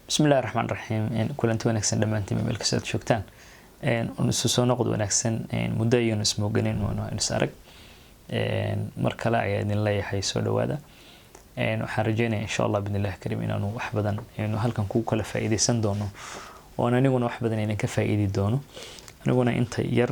Bismillahi raxmaan raxiim. Kulanti wanaagsan dhammaantiin meel kasta aad joogtaan. Un isu soo noqod wanaagsan. Muddo ayaynu ismooganin oonu is arag. Mar kale ayaa idin leeyahay soo dhawaada. Waxaan rajeynaya, insha Allah bidnillahi karim, inaanu wax badan aynu halkan ku kala faa'iideysan doono, oon aniguna wax badan idinka faa'iidi doono, aniguna inta yar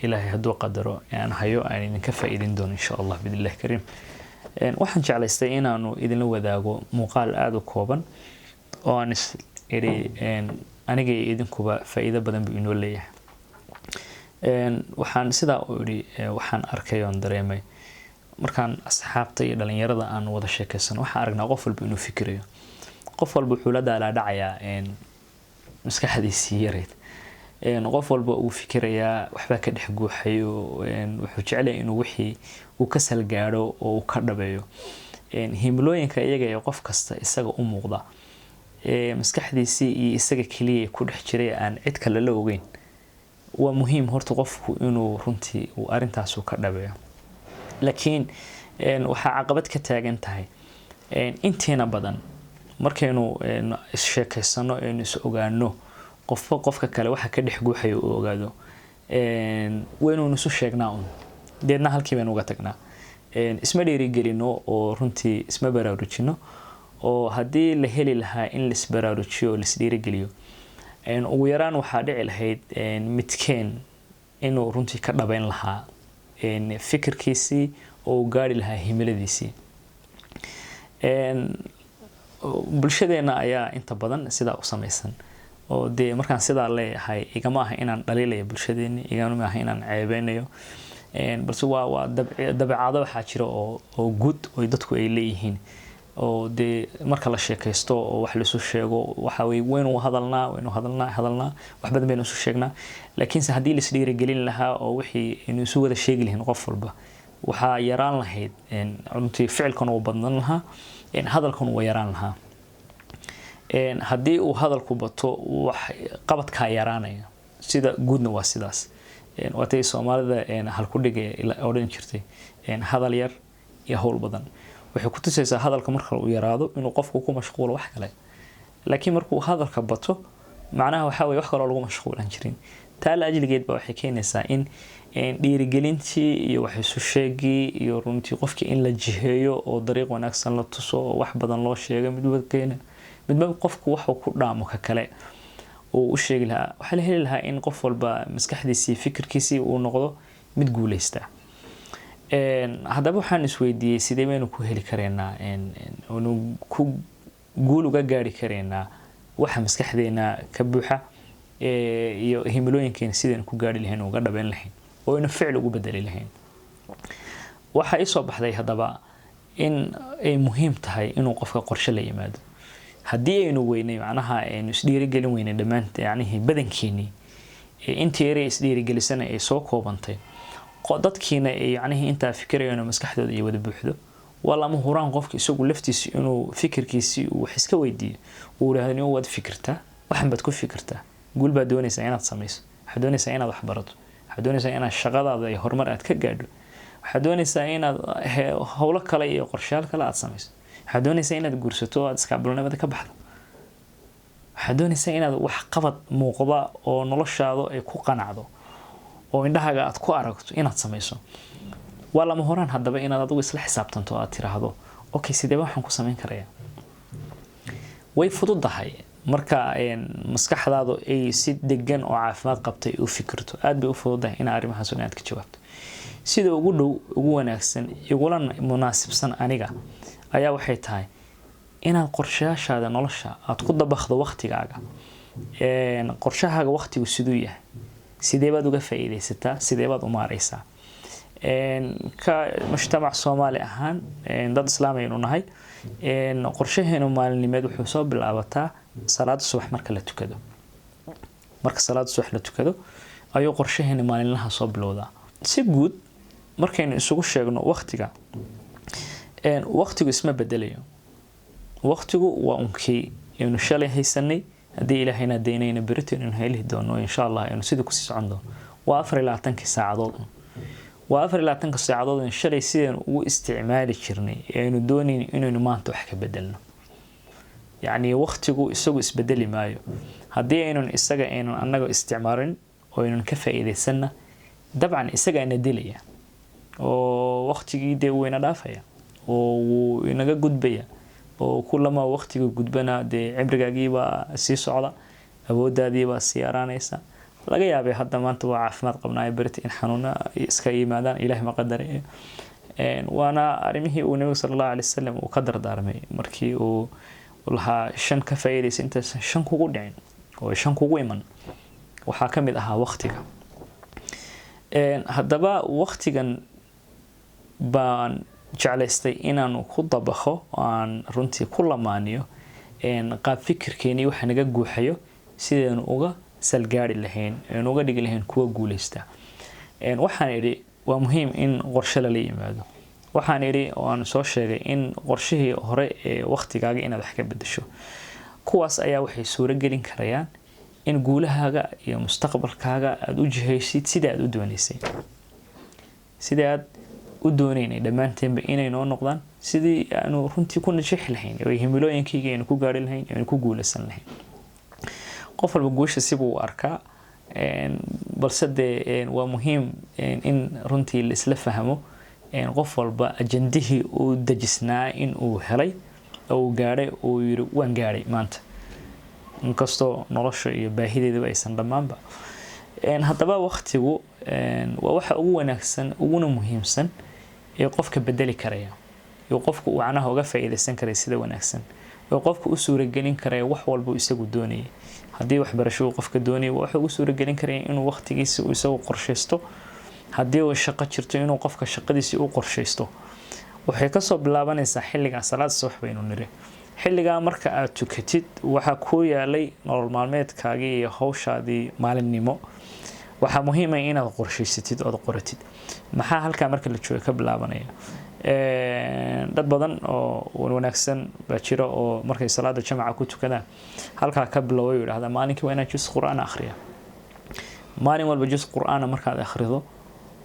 Ilaahay hadduu qadaro aan hayo aan idinka faa'iidin doono, insha Allah bidnillahi karim. Waxaan jeclaystay inaanu idinla wadaago muuqaal aada u kooban oo aan is idhi aniga iyo idinkuba faa'iido badan buu inoo leeyahay. Waxaan sidaa u idhi, waxaan arkay oon dareemay markaan asxaabta iyo dhalinyarada aan wada sheekeysano, waxaan aragnaa qof walba inuu fikirayo. Qof walba wuxuu la daalaadhacayaa maskaxdiisii yareyd. Qof walba uu fikirayaa, waxbaa ka dhex guuxayo, wuxuu jecelyahay inuu wixii uu ka salgaadho oo uu ka dhabeeyo himilooyinka iyaga ee qof kasta isaga u muuqda, maskaxdiisii iyo isaga keliya ku dhex jiray, aan cid kale la ogeyn. Waa muhiim horta qofku inuu runtii uu arintaasu ka dhabeeyo, laakiin waxaa caqabad ka taagan tahay inteena badan markaynu issheekeysano, aynu is ogaano, qofba qofka kale waxa ka dhex guuxaya uu ogaado, waynunu isu sheegnaa un, deedna halkii baynu uga tagnaa. Isma dhiirigelino oo runtii isma baraarujino, oo haddii la heli lahaa in laisbaraarujiyo oo laisdhiirigeliyo, ugu yaraan waxaa dhici lahayd midkeen inuu runtii ka dhabeyn lahaa fikirkiisii oo uu gaari lahaa himiladiisii. Bulshadeena ayaa inta badan sidaa u samaysan, oo dee markaan sidaa leeyahay igama aha inaan dhaliilayo bulshadeeni, igama aha inaan ceebeynayo, balse waa dabeecado waxaa jira oo guud oo dadku ay leeyihiin, oo dee marka la sheekaysto oo wax laisu sheego, waxa weye waynu hadalnaa, waynu hadalnaa hadalnaa, wax badan baynu isu sheegnaa. Laakiinse haddii lais dhiirigelin lahaa oo wixii aynu isu wada sheegi lahayn qof walba, waxaa yaraan lahayd runtii ficilkan uu badnan lahaa, hadalkan uu yaraan lahaa. Haddii uu hadalku bato, wax qabadkaa yaraanaya. Sida guudna waa sidaas. Waatay Soomaalida halkudhiga odhan jirtay "hadal yar iyo howl badan". Waxay ku tusaysaa hadalka marka uu yaraado inuu qofku ku mashquulo wax kale, laakiin markuu hadalka bato, macnaha waxaa weye wax kaloo lagu mashquulan jirin. Taa la ajligeed ba waxay keenaysaa in dhiirigelintii iyo wax isu sheegii iyo runtii qofkii in la jiheeyo oo dariiq wanaagsan la tuso oo wax badan loo sheego, midba keena midba qofku waxuu ku dhaamo ka kale uu u sheegi lahaa, waxaa la heli lahaa in qof walba maskaxdiisii fikirkiisii uu noqdo mid guuleysta. Haddaba waxaan isweydiiyey, sidee baynu ku heli kareynaa, nu ku guul uga gaari kareynaa waxa maskaxdeena ka buuxa iyo himilooyinkeena, sidaynu ku gaari lahayn, uga dhabeyn lahayn oo aynu ficil ugu bedeli lahayn? Waxaa iisoo baxday haddaba in ay muhiim tahay inuu qofka qorshe la yimaado. Haddii aynu weynay, macnaha aynu isdhiirigelin weynay dhammaan, yacnihii badankeenii intii yare isdhiirigelisana ay soo koobantay, dadkiina ay yacnihii intaa fikirayaan oo maskaxdooda ay wada buuxdo, waa lama huraan qofka isagu laftiisa inuu fikirkiisii uu wax iska weydiiyo, uu yidhahdo: "Nin waad fikirtaa, waxan baad ku fikirtaa, guul baad doonaysaa inaad samayso, waxaad doonaysaa inaad wax barato, waxaad doonaysaa inaad shaqadaada iyo horumar aad ka gaadho, waxaad doonaysaa inaad howlo kale iyo qorshayaal kale aad samayso, waxaad doonaysaa inaad guursato oo aad iskaabulnimada ka baxdo, waxaad doonaysaa inaad wax qabad muuqda oo noloshaadu ay ku qanacdo oo indhahaaga aad ku aragto inaad samayso." Waa lama horaan haddaba inaad adigu isla xisaabtanto oo aad tiraahdo: "Okay, sidee waxaan ku samayn karayaa?" Way fududahay marka maskaxdaadu ay si degan oo caafimaad qabtay u fikirto. Aad bay u fududahay in arrimahaas oo dhan aad ka jawaabto. Sida ugu dhow, ugu wanaagsan, igula munaasibsan aniga ayaa waxay tahay inaad qorshayaashaada nolosha aad ku dabaqdo waqtigaaga. Qorshahaaga waqtigu siduu yahay? Sidee baad uga faa'iidaysataa? Sidee baad u maareysaa? Ka mujtamac Soomaali ahaan, dad Islaam aynu nahay, qorshaheenu maalinimeed wuxuu soo bilaabataa salaada subax marka la tukado. Marka salaada subax la tukado ayuu qorshaheena maalinlaha soo bilowdaa. Si guud markaynu isugu sheegno waqtiga, waqtigu isma bedelayo. Waqtigu waa unkii aynu shalay haysanay, haddii Ilaahayna daynayna berito inaynu heli doono, insha Allah aynu sidii kusii socon doono. Waa 24-kii saacadood. Waa 24-ka saacadood in shalay sidaynu ugu isticmaali jirnay ee aynu doonayn inaynu maanta wax ka bedelno. Yacni waqtigu isagu isbedeli maayo haddii aynun isaga aynun annaga isticmaalin oo aynun ka faa'iidaysanna. Dabcan isaga ina dilaya oo waqtigii dee wuu ina dhaafaya oo wuu inaga gudbaya, oo kulama waqtiga gudbana dee cimrigaagiibaa sii socda, awooddaadiibaa sii yaraanaysa. Laga yaabay hadda maanta waa caafimaad qabnaayo, berita in xanuuna iska yimaadaan, Ilaah ma qadare. Waana arrimihii uu Nabiga sala Allahu alay wasalam uu ka dardaarmay markii uu lahaa shan ka faa'iidaysa intaysan shan kugu dhicin oo shan kugu iman. Waxaa ka mid ahaa waqtiga. Haddaba waqtigan baan jeclaystay inaanu ku dabaqo oo aan runtii ku lamaaniyo qaab fikirkeeni waxa naga guuxayo, sidaynu uga salgaari lahayn, aynu uga dhigi lahayn kuwa guuleysta. Waxaan idhi waa muhiim in qorshe lala yimaado. Waxaan idhi oo aan soo sheegay in qorshihii hore ee waqtigaaga inaad wax ka bedesho. Kuwaas ayaa waxay suuro gelin karayaan in guulahaaga iyo mustaqbalkaaga aada u jihaysid sida aad u doonaysay, sida aad u doonaynay dhammaanteenba inay noo noqdaan, sidii aanu runtii ku najixi lahayn oo himilooyinkayga aynu ku gaari lahayn, aynu ku guuleysan lahayn. Qof walba guusha sibuu u arkaa, balse dee waa muhiim in runtii la isla fahmo qof walba ajandihii uu dejisnaa in uu helay oo uu gaadhay, uu yiri waan gaadhay maanta, inkastoo nolosha iyo baahideedaba aysan dhammaanba. Haddaba waqtigu waa waxa ugu wanaagsan uguna muhiimsan ee qofka bedeli karaya iyo qofka uu canaha uga faa'iidaysan karaya sida wanaagsan, oo qofka u suuragelin karaya wax walba isagu doonayay. Haddii waxbarasho uu qofka doonayay, waxa ugu suuragelin karaya inuu waqtigiisa uu isagu qorshaysto. Haddii uu shaqo jirto, inuu qofka shaqadiisii u qorshaysto. Waxay kasoo bilaabanaysaa xilligaa salaad subax baynu niri. Xilligaa marka aad tukatid, waxaa kuu yaalay nolol maalmeedkaagii iyo hawshaadii maalinnimo. Waxaa muhiim ah inaad qorshaysatid ood qoratid. Maxaa halkaa marka la jooga ka bilaabanaya? Dad badan oo wanaagsan baa jira oo markay salaada jamaca ku tukadaan halkaa ka biloway, yidhahda maalinkii waa inaan juz Qur-aan akhriya. Maalin walba juz Qur-aana markaad akhrido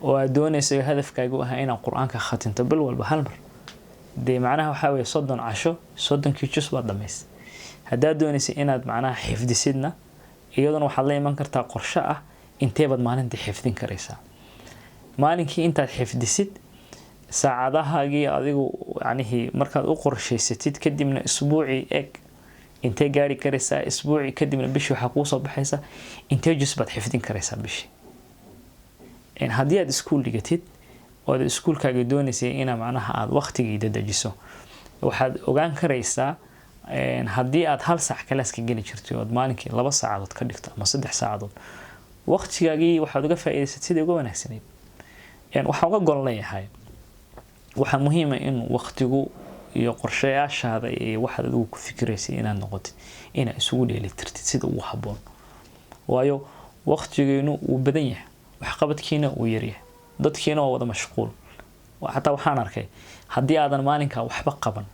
oo aad doonayso hadafkaagu ahaa inaad Qur-aanka khatinto bil walba hal mar, dee macnaha waxaa weeye 30 casho 30-kii juz baad dhamaysay. Haddaad doonaysa inaad macnaha xifdisidna, iyaduna waxaad la iman kartaa qorshe ah inteebaad maalintii xifdin karaysaa. Maalinkii intaad xifdisid saacadahaagii adigu yacnihii markaad u qorshaysatid, kadibna isbuucii eeg intee gaari karaysaa, isbuucii kadibna bishii waxaa kuu soo baxaysa intee juz baad xifdin karaysaa bishii. Haddii aad iskuul dhigatid oo aad iskuulkaaga doonaysay inaa macnaha aada waqtigii dedejiso, waxaad ogaan karaysaa haddii aad hal saac kalaaska geli jirtay ood maalinkii 2 saacadood ka dhigto ama 3 saacadood, waqtigaagii waxaad uga faa'iidaysatid sidii uga wanaagsanayd. Waxaan uga gol leeyahay, waxaa muhiima in waqtigu iyo qorshayaashaada iyo waxaad adigu ku fikiraysay inaad noqotid inaad isugu dheelitirtid sida ugu habboon. Waayo waqtigeenu wuu badan yahay, waxqabadkiina wuu yaryahay, dadkiina waa wada mashquul. Xataa waxaan arkay haddii aadan maalinkaa waxba qaban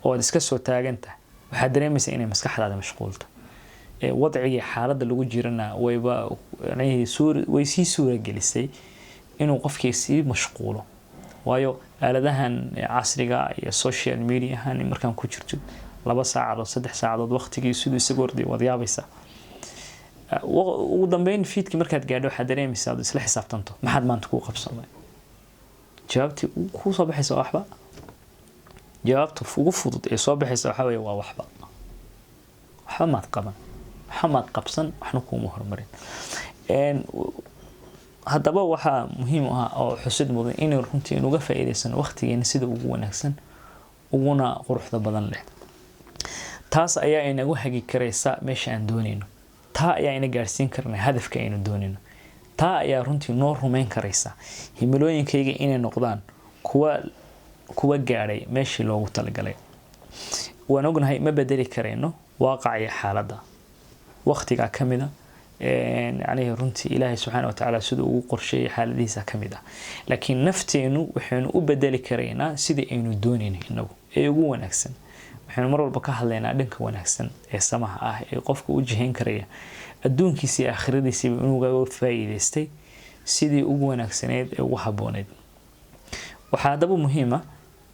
oo aad iska soo taagan tahay, waxaad dareemaysaa inay maskaxdaada mashquulta. Wadcigii xaaladda lagu jirana wayba way sii suuragelisay inuu qofkii sii mashquulo. Waayo aaladahan casriga iyo social mediahan markaan ku jirto 2 saacadood, 3 saacadood, waqtigii siduu isagu orday waad yaabaysaa. Ugu dambeyn fiidkii markaad gaadho waxaad dareemaysaa aad isla xisaabtanto maxaad maanta kuu qabsamay. Jawaabtii kuu soo baxaysa waa waxba. Jawaabta ugu fudud ee soo baxaysa waxaa weeye waa waxba. Waxba maad qaban, waxba maad qabsan, waxna kuuma horumarin. Haddaba waxaa muhiim u ah oo xusid mudan inay runtii inuga faa'iidaysano waqtigeena sida ugu wanaagsan uguna quruxda badan leh. Taas ayaa inagu hagi karaysa meesha aan doonayno, taa ayaa ina gaarsiin karna hadafka aynu doonayno, taa ayaa runtii noo rumayn karaysa himilooyinkayga inay noqdaan kuwa gaadhay meeshii loogu talagalay. Waan ognahay ma bedeli karayno waaqaca iyo xaaladda waqtigaa ka mid a, yacni runtii Ilaahay subxaana wa tacaala siduu ugu qorsheeyay xaaladihiisa ka mid ah, laakiin nafteenu waxaynu u bedeli karaynaa sidii aynu doonayno inagu ee ugu wanaagsan. Waxaynu mar walba ka hadlaynaa dhanka wanaagsan ee samaha ah ee qofka u jihayn karaya adduunkiisa iyo aakhiradiisiiba inuu uga faa'iidaystay sidii ugu wanaagsaneyd ee ugu habbooneyd. Waxaa haddaba muhiim ah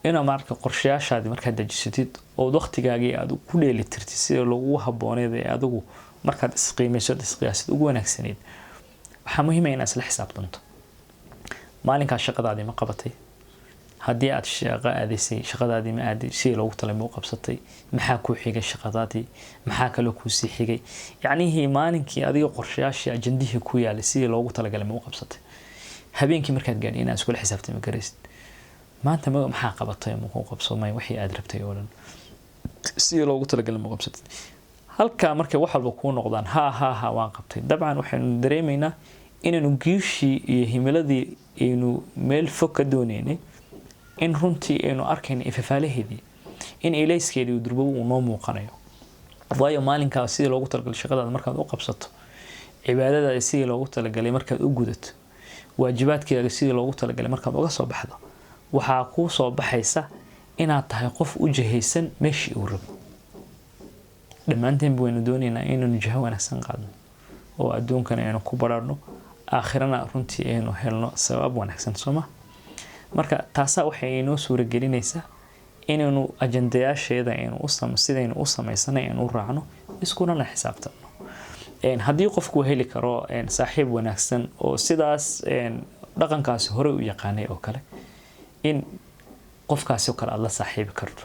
Inaa marka qorshayaashaadii markaad dejisatid ood waqtigaagii aad ku dheelitirtid sida lagu habooneed ee adigu markaad isqiimayso, isqiyaasid ugu wanaagsaneyd, waxaa muhiim ah inaad isla xisaabtanto. Maalinkaa shaqadaadii ma qabatay? Haddii aad shaqo aadaysay, shaqadaadii ma aaday? Sidii loogu talay ma u qabsatay? Maxaa kuu xigay shaqadaadii? Maxaa kaloo kuusii xigay? Yacnihii maalinkii adiga qorshayaashii, ajandihii ku yaalay sidii loogu talagalay ma u qabsatay? Habeenkii markaad gaadhi inaad iskula xisaabtami karaysid: maanta ma maxaa qabatay? Ma ku qabsoomay wixii aad rabtay oo dhan? Sidii loogu talagalay ma qabsatay? Halkaa markay wax walba kuu noqdaan ha ha ha, waan qabtay, dabcan waxaynu dareemaynaa inaynu giishii iyo himiladii aynu meel fog ka doonaynay in runtii aynu arkayno ifafaalaheedii, in ilayskeedii uu durbow uu noo muuqanayo. Waayo, maalinkaa sidii loogu talagalay shaqadaada markaad u qabsato, cibaadadaada sidii loogu talagalay markaad u gudato, waajibaadkaaga sidii loogu talagalay markaad uga soo baxdo, waxaa kuu soo baxaysa inaad tahay qof u jihaysan meeshii uu rabo. Dhammaanteen waynu doonaynaa inaynu jiho wanaagsan qaadno oo adduunkana aynu ku bararno, aakhirana runtii aynu helno sabab wanaagsan, sooma? Marka taasaa waxay inoo suuragelinaysaa inaynu ajandayaasheeda aynu u sidaynu u samaysanay aynu u raacno, iskuna la xisaabtanno. Haddii qofku heli karo saaxiib wanaagsan oo sidaas dhaqankaasi horey u yaqaanay oo kale, in qofkaasi oo kale aada la saaxiibi karto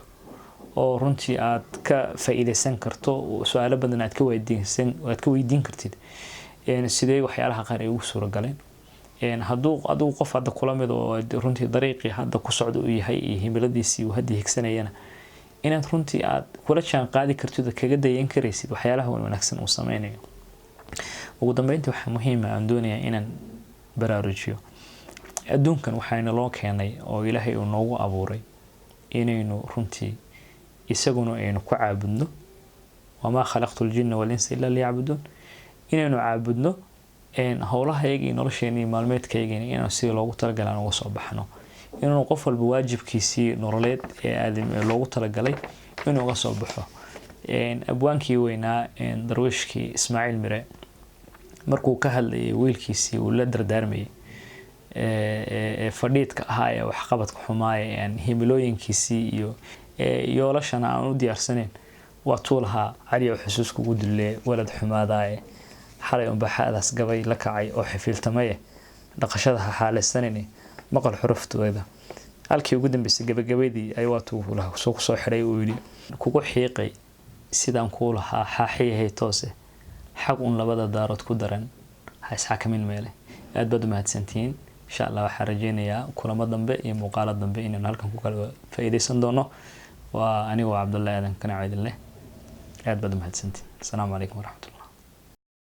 oo runtii aad ka faa'iidaysan karto, su-aalo badan aad ka weydiinsan aad ka weydiin kartid sidee waxyaalaha qaar ay ugu suura galeen. Hadduu adigu qof hadda kula mid oo runtii dariiqii hadda ku socda uu yahay iyo himiladiisii uu hadda higsanayana, inaad runtii aad kula jaan qaadi kartid oo kaga dayan karaysid waxyaalaha wanaagsan uu sameynayo. Ugu dambeyntii, waxaa muhiima aan doonayaa inaan baraarujiyo: adduunkan waxayna loo keenay oo Ilaahay uu noogu abuuray inaynu runtii isaguna aynu ku caabudno. وما خلقت الجن والإنس إلا ليعبدون. Inaynu caabudno, howlahayaga iyo nolosheena iyo maalmeedkaygana inaan sidii loogu talagalay aan uga soo baxno, inuu qof walba waajibkiisii nololeed ee aadam ee loogu talagalay inuu uga soo baxo. Abwaankii weynaa, Darwiishkii Ismaaciil Mire, markuu ka hadlayay wiilkiisii uu la dardaarmayay ee fadhiidka ahaa ee waxqabadka xumaaya ee aan himilooyinkiisii iyo yoolashana aan u diyaarsanayn, waa tuu lahaa: "Cali oo xusuus kugu dullee, walad xumaadaaye, xalay unbaa xaadaas gabay la kacay oo xifiiltamaye, dhaqashada ha xaalaysanine, maqal xuruftooda." Halkii ugu dambeysay, gabagabadii, ay waatuu kusoo xidhay uu yidhi: "Kugu xiiqay sidaan kuu lahaa xaaxiyahay toose, xag un labada daarood ku daran, ha isxakamin meele." Aad baad u mahadsantihiin. Insha Allah waxaan rajeynayaa kulamo dambe iyo muuqaalo dambe inaynu halkan ku kala faa'iidaysan doono. Waa anigoo Cabdullahi Aadan Kanaco idin leh, aad baad u mahadsantihiin. Asalaamu calaykum waraxmatullah.